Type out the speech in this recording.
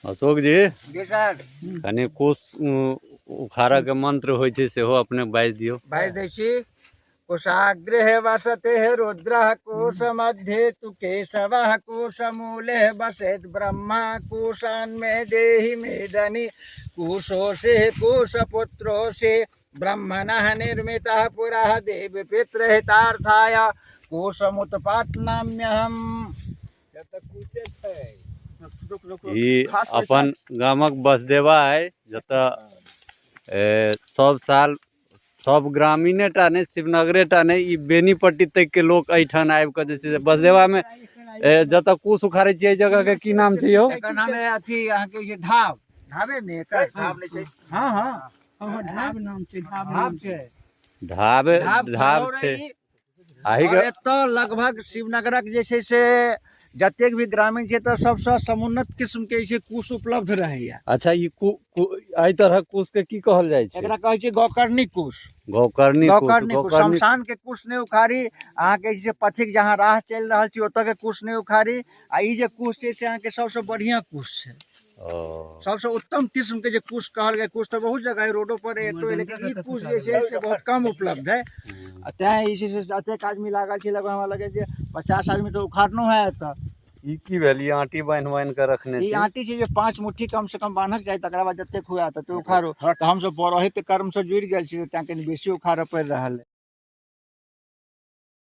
अशोक जी। जी sir. कनि कुश उखाड़ऽ के मंत्र होइ छै, सेहो अपने बाजि दियौ। बाजि दै छी। कुशाग्रे वसते रुद्रः कुश मध्ये तु केशवः कुशमूले वसेत् ब्रह्मा कुशान्मे देहि मेदनी कुशोऽसि कुशपुत्रोऽसि ब्रह्मणः निर्मितः पुरः देव पितृहितार्थाय कुशमुत्पाटनाम्यहम्। ई अपन गामक बसदेवा है, जतऽ सब साल सब ग्रामीणे टा नहि, शिवनगरे टा नहि, ई बेनीपट्टी तक के लोक एहिठाम आबि कऽ जे छै से बसदेवामे जतऽ कुश उखाड़ै छियै, एहि जगहके की नाम छै यौ? एकर नाम है अथी अहाँके जे ढाब, ढाबे ने एकर? ढाब नहि छै। हँ हँ हँ, ढाब नाम छै, ढाब ढाब नाम छै। छै। ढाबे। ढाब। ढाब छै। ई आही आओर के एतऽ लगभग शिवनगरक जे छै से जतेक भी ग्रामीण छै, तऽ सबसँ समुन्नत किस्मके जे छै कुश उपलब्ध रहैया। अच्छा, ई कु कु एहि तरहक कुश के की कहल जाइ छै? एकरा कहै छै गौकर्णी कुश। गौकर्णी कुश। गौकर्णी कुश। गौकर्णी। शमशान के कुश नहि उखाड़ी अहाँके, जे छै पथिक जहाँ राह चलि रहल छी ओतऽ के कुश नहि उखाड़ी। आ ई जे कुश छै से अहाँके सबसँ बढ़िआँ कुश छै। ओ सबसँ उत्तम किस्म के जे कुश कहल गेल, कुश तऽ बहुत जगह है, रोडो पर एतो है, लेकिन ई कुश जे छै से बहुत कम उपलब्ध है। आ तें जे छै से एतेक आदमी लागल छै। लगभग हमरा लगै जे 50 आदमी तऽ उखाड़नो है एतऽ। ई की भेल? ई आंटी बान्हि बान्हि कऽ रखने ई छी? आंटी छै जे 5 मुट्ठी कम से कम बान्हक चाही, तकरा बाद जतेक हुए तते उखाड़ू। तऽ हमसब पौरोहित्य कर्मसँ जुड़ि गेल छी, तें कनि बेसी उखाड़ऽ पड़ि रहल है।